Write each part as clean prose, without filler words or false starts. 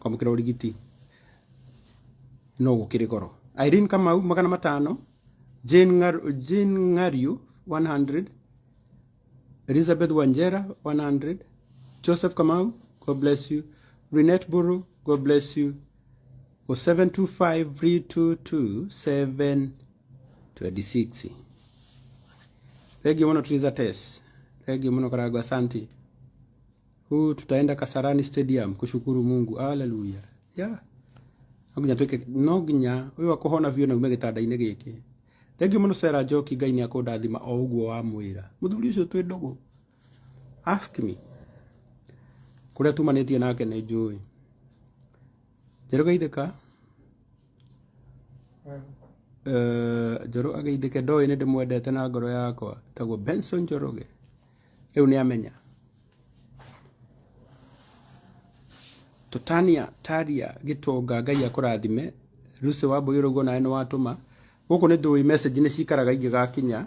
Kwamũkĩra ũrigiti no gũkĩrĩ goro. Irene Kamau 500, Jane Ng'ariu 100, Elizabeth Wanjera 100, Joseph Kamau, God bless you. Renette Buru, God bless you. 0725 322 726. Thank you muno Triza Tess. Thank you muno Karagwa, asante. Huu tutaenda Kasarani Stadium kushukuru Mungu. Hallelujah. Yeah. No nginya twĩke no nginya ũyũ akũhona biũ na ume gĩtanda-inĩ gĩkĩ. Thank you muno Sarah Njoki, Ngai nĩ akũndathima o ũguo wamwĩra. Mũthuri ũcio twĩ ndũgũ. Ask me. Kũrĩa tumanĩtie nake nĩ njũĩ. Njerũ geithĩka. Njerũ ageithĩke ndoĩ nĩ ndĩmwendete na ngoro yakwa. Tagwo Benson Njoroge. Rĩu nĩ amenya. Tũtania Taria Gĩtonga Ngai akũrathime. Lucy wa Mbũyũ ũguo nawe nĩ watũma. Gũkũ nĩ ndũĩ message nĩ cikaraga ingĩgakinya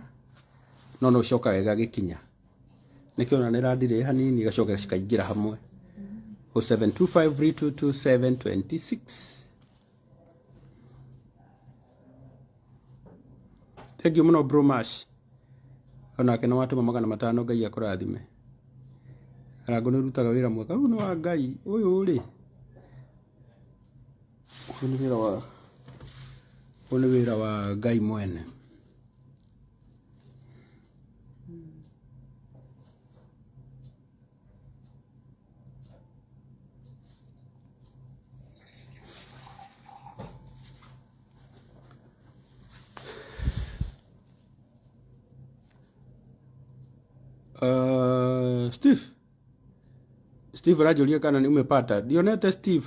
no no icokaga igagĩkinya. Nĩkĩo ona nĩ ĩrandirĩ hanini igacoka cikaingĩra hamwe. 0725322726. Thank you muno bro Mash. Onake nĩ watũma 500 Ngai akũrathime. Arango nĩ ũrutaga wĩra mwega. Ũyũ nĩ wa Ngai. Ũyũ rĩ. Ũyũ nĩ wĩra wa ũyũ nĩ wĩra wa Ngai mwene. Steve Steve aranjũria kana nĩ umepata ndionete Steve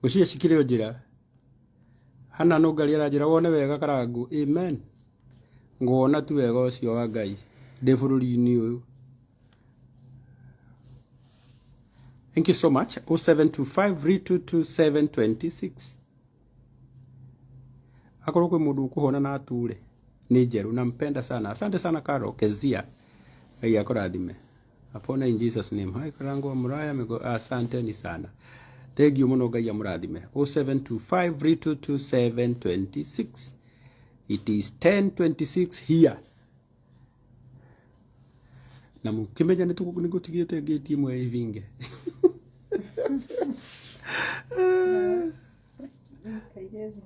ngwĩciria cikĩrĩ o njĩra Hana Nũngari aranjĩra wone wega Karangũ amen nguona tu wega ũcio wa Ngai ndĩ bũrũri-inĩ ũyũ. Thank you so much. 0725 322 726. Akorwo kwĩ mũndũ ũkũhona na ature nĩ njerũ nampenda sana. Asante sana Carol Kezia. Ngai akũrathime. Apone in Jesus name. Hai Karangũ wa Muraya mego asanteni sana. Thank you mũno Ngai amũrathime. 0725 322 726. It is 10:26 here. Na mũkĩmenya nĩ ngũtigĩte ngĩti ĩmwe ĩhinge.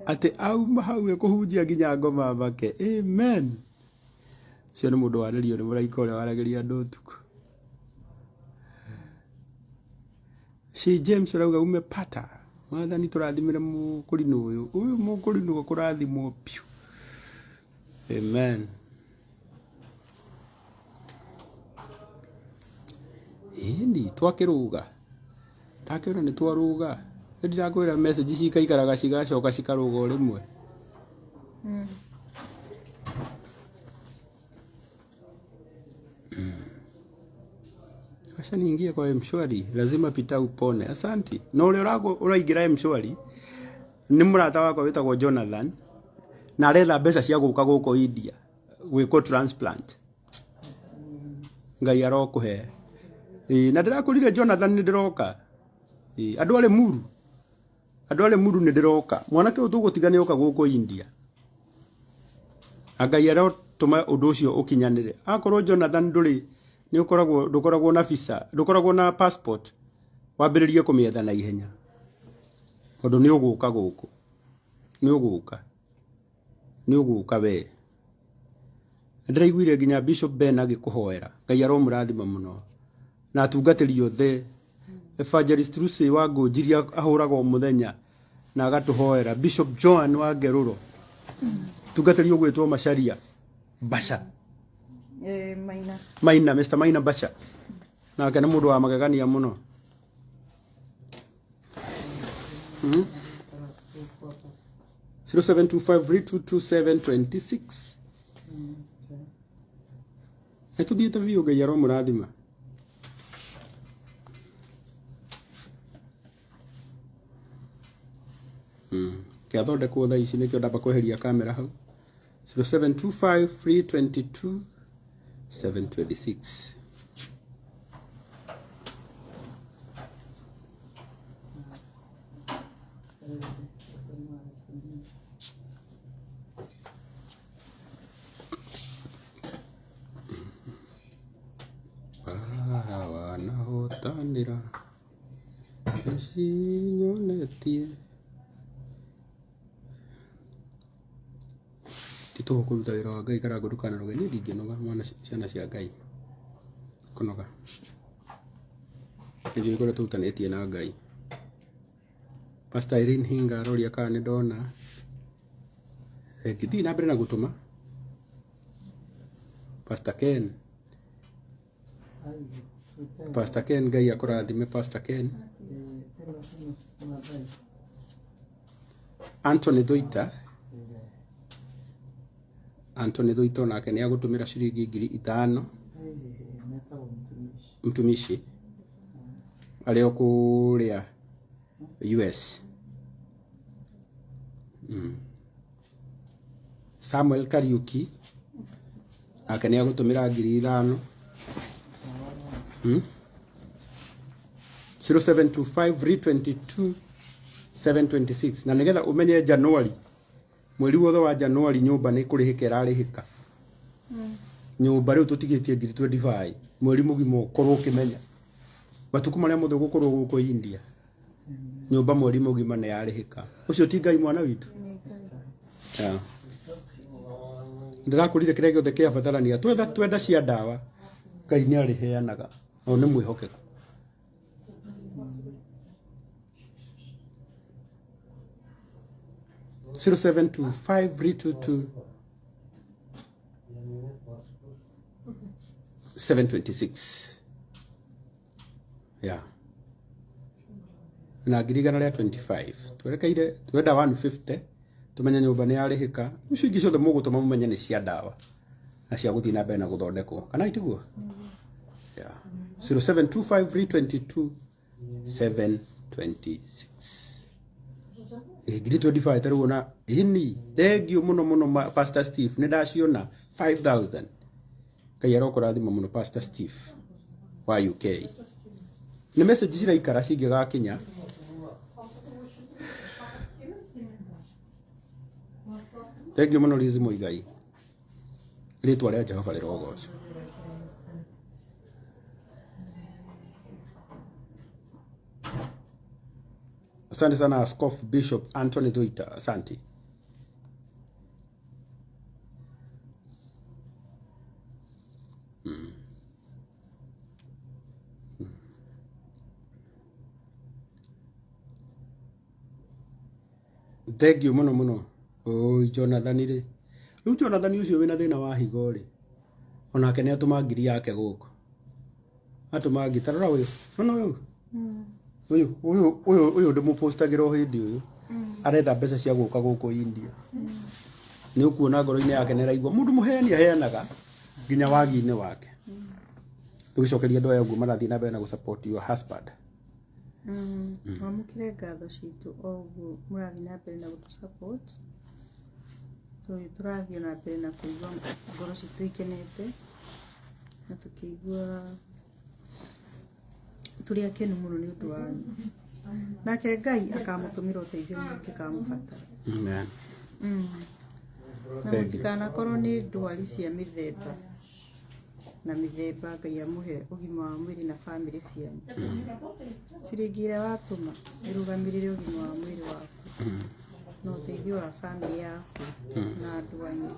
Atĩ auma hau ekũhunjia nginya ngoma make. Amen. Ũcio nĩ mũndũ warĩrio nĩ mũraika ũrĩa waragĩria andũ ũtukũ. Shi James ũrauga umepata. Mwathani tũrathimĩre mũkũrinũ ũyũ. Ũyũ mũkũrinũ kũrathimwo piũ. Amen. Ĩni twakĩrũga. Ndakĩona nĩ twarũga. Ndirakwĩra message cikaikaraga cigacoka cikarũga o rĩmwe. Acha niingie kwa M-Shwari, lazima pita upone. Asanti. Na ũrĩa ũraingĩra M-Shwari nĩ mũrata wakwa wĩtagwo Jonathan na aretha mbeca cia gũka gũkũ India gwĩkwo transplant. Ngai arokũhe. Ĩĩ, na ndĩrakwĩrire Jonathan nĩ ndĩroka. Ĩĩ, andũ a Limuru, andũ a Limuru nĩ ndĩroka. Mwanake ũyũ tũgũtiga nĩ oka gũkũ India. Na Ngai arotũma ũndũ ũcio ũkinyanĩre. Akorwo Jonathan ndũrĩ nĩ ũkoragwo ndũkoragwo na visa, ndũkoragwo na passport, wambĩrĩrie kũmĩetha na ihenya. Tondũ nĩ ũgũka gũkũ. Nĩ ũgũka. Nĩ ũgũka we. Nĩndĩraiguire nginya Bishop Ben agĩkũhoera. Ngai aromũrathima mũno. Na atungatĩri othe. Evangelist Lucy wa Ngũnjiria ahũraga o mũthenya na agatũhoera. Bishop Joan wa Ngerũro. Tungatĩri ũgwĩtwo Macharia Bacha. Maina. Maina, Mr. Maina Bacha. Nake nĩ mũndũ wa magegania mũno. 0725322726. Nĩ tũthiĩte biũ Ngai aromũrathima. Kĩathondekwo thaa ici nĩkĩo ndamba kweheria kamera hau. 0725 322 726. Bara wanahotanĩra nĩcinyonetie ti tũhũ kũruta wĩra wa Ngai Karangũ ndũkananoge niĩ ndingĩnoga mwana ciana cia Ngai kũnoga nĩnjũĩ kũrĩa tũrutanĩtie na Ngai. Pastor Irene Hinga aroria kana nĩ ndona ngĩthiĩ na mbere na gũtũma. Pastor Ken, Pastor Ken Ngai akũrathime Pastor Ken. Anthony Thuita, Anthony Thuita onake nĩ agũtũmĩra ciringi 5,000 mtumishi arĩ o kũrĩa US. Samuel Kariuki nake nĩ agũtũmĩra 5,000. 0725 322 726 na nĩgetha ũmenye January mweri wothe wa January nyũmba nĩ kũrĩhĩka ĩrarĩhĩka nyũmba rĩu tũtigĩtie 25,000 mweri mũgima ũkorwo ũkĩmenya matukũ marĩa mothe ũgũkorwo gũkũ India nyũmba mweri mũgima nĩ yarĩhĩka ũcio ti Ngai mwana witũ. Yeah. Ndĩrakũrire kĩrĩa gĩothe kĩabatarania twetha twenda cia ndawa Ngai nĩ arĩheanaga o nĩ mwĩhokeku. 0725 322 726 yeah na 125,000 twerekeire twenda 150 tumenye nyũmba nĩ yarĩhĩka icio ingĩ ciothe mũgũtũma mũmenye nĩ cia ndawa na cia gũthiĩ na mbere na gũthondekwo kana itiguo yeah 0725 322 726 25,000 tarĩu ona ini thengiũ mũno mũno Pastor Steve nĩ ndaciona 5000 Ngai arokũrathima mũno Pastor Steve wa UK nĩ message ciraikara cingĩgakinya thengiũ mũno Liz Muigai rĩtwa rĩa Jehova rĩrogocwo. Asante sana Askofu Bishop Anthony Thuita, asante. Thengiũ mũno mũno ũi Jonathan rĩ rĩu Jonathan ũcio wĩna thĩna wa higo rĩ onake nĩ atũma ngiri yake gũkũ atũma ngiri ta rora ũyũ nona ũyũ ũyũ ũyũ ũyũ ũyũ ndĩmũpostagĩra o hĩndĩ ũyũ aretha mbeca cia gũka gũkũ India nĩ ũkuona ngoro-inĩ yake nĩ araigua mũndũ mũheani aheanaga nginya wagi-inĩ wake tũgĩcokeria andũ aya ũguo marathiĩ na mbere na gũ support your husband. Mwamũkĩre ngatho citũ o ũguo mũrathiĩ na mbere na gũtũ support tũrathiĩ na mbere na kũigua ngoro citũ ikenete na tũkĩigua tũrĩ akenu mũno nĩ ũndũ wanyu nake Ngai akamũtũmĩra ũteithio mũngĩkamũbatara. Amen. Na mũtikanakorwo nĩ ndwari cia mĩthemba na mĩthemba Ngai amũhe ũgima wa mwĩrĩ na bamĩrĩ cianyu. Ciringi ĩrĩa watũma ĩrũgamĩrĩre ũgima wa mwĩrĩ waku na ũteithio wa bamĩrĩ yaku na andũ anyu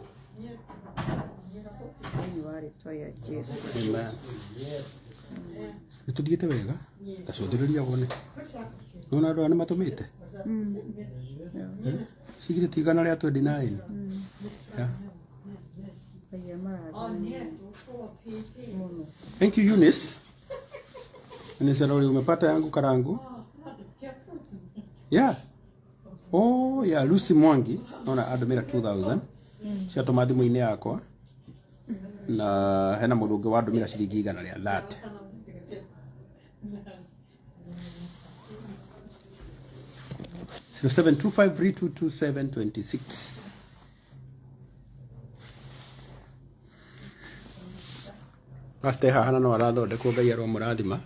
thĩinĩ wa rĩtwa rĩa Jesu. Amen. Nĩ tũthiĩte wega ta cũthĩrĩria wone nona andũ aya nĩ matũmĩte ciringi ti 129. Yeah. Ngai amarathime mũno. Thank you Eunice. Eunice Arori, umepata yangu karangu? Yeah. Oh, yeah, Lucy Mwangi naona andũmĩra 2000 ciatũma thimũ-inĩ yakwa na hena mũndũ ũngĩ wandũmĩra ciringi 130. 0725322726 Pastor haha na no arathondekwo Ngai aromũrathima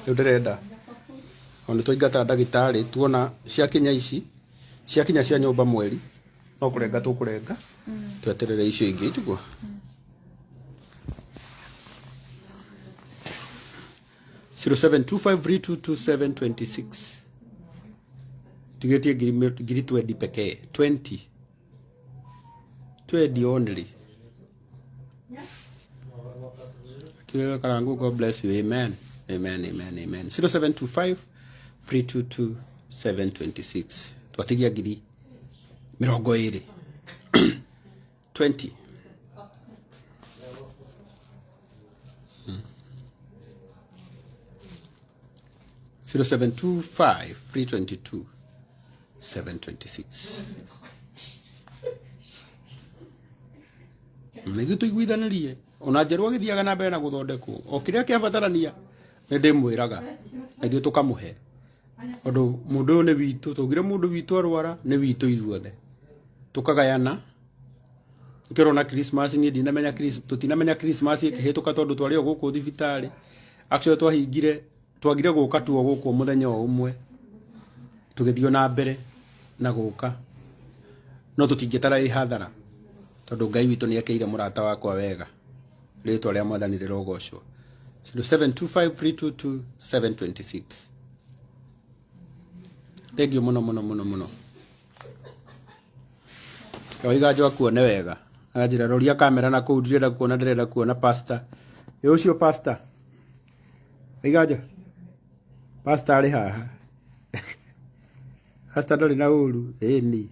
rĩu ndĩrenda O nĩ twaingata ndagĩtarĩ tuona ciakinya ici ciakinya cia nyũmba mweri no kũrenga tũkũrenga tweterere icio ingĩ itiguo. 0725322726 tigetie ngiri 20 pekee 20 20 only. Kiwewe Karangu, God bless you. Amen. Amen, amen, amen. 0725 322 726. Twatigia ngiri mĩrongo ĩrĩ. 20. 0725 322 726. Nĩguo tũiguithanĩrie ona njerũ agĩthiaga na mbere na gũthondekwo o kĩrĩa kĩabatarania nĩ ndĩmwĩraga na ithuĩ tũkamũhe tondũ mũndũ ũyũ nĩ witũ tũgire mũndũ witũ arwara nĩ witũ ithuothe tũkagayana. Nĩkĩo ũrona Christmas niĩ ndinamenya tũtinamenya Christmas ĩkĩhĩtũka tondũ twarĩ o gũkũ thibitarĩ. Actually twahingire twagire gũka tuo gũkũ mũthenya o ũmwe tũgĩthiĩ na mbere na gũka no tũtingĩtara ĩ hathara tondũ Ngai witũ nĩ ekeire mũrata wakwa wega. Rĩtwa rĩa Mwathani rĩrogocwo. 0725322726. Thank you mũno mũno mũno mũno. Waiganjo akuone wega. Aranjĩra roria kamera na kũu ndirenda kuona ndĩrenda kuona pastor. Ĩ ũcio pastor. Waiganjo. Pastor arĩ haha. Pastor ndarĩ na ũru. Ĩni.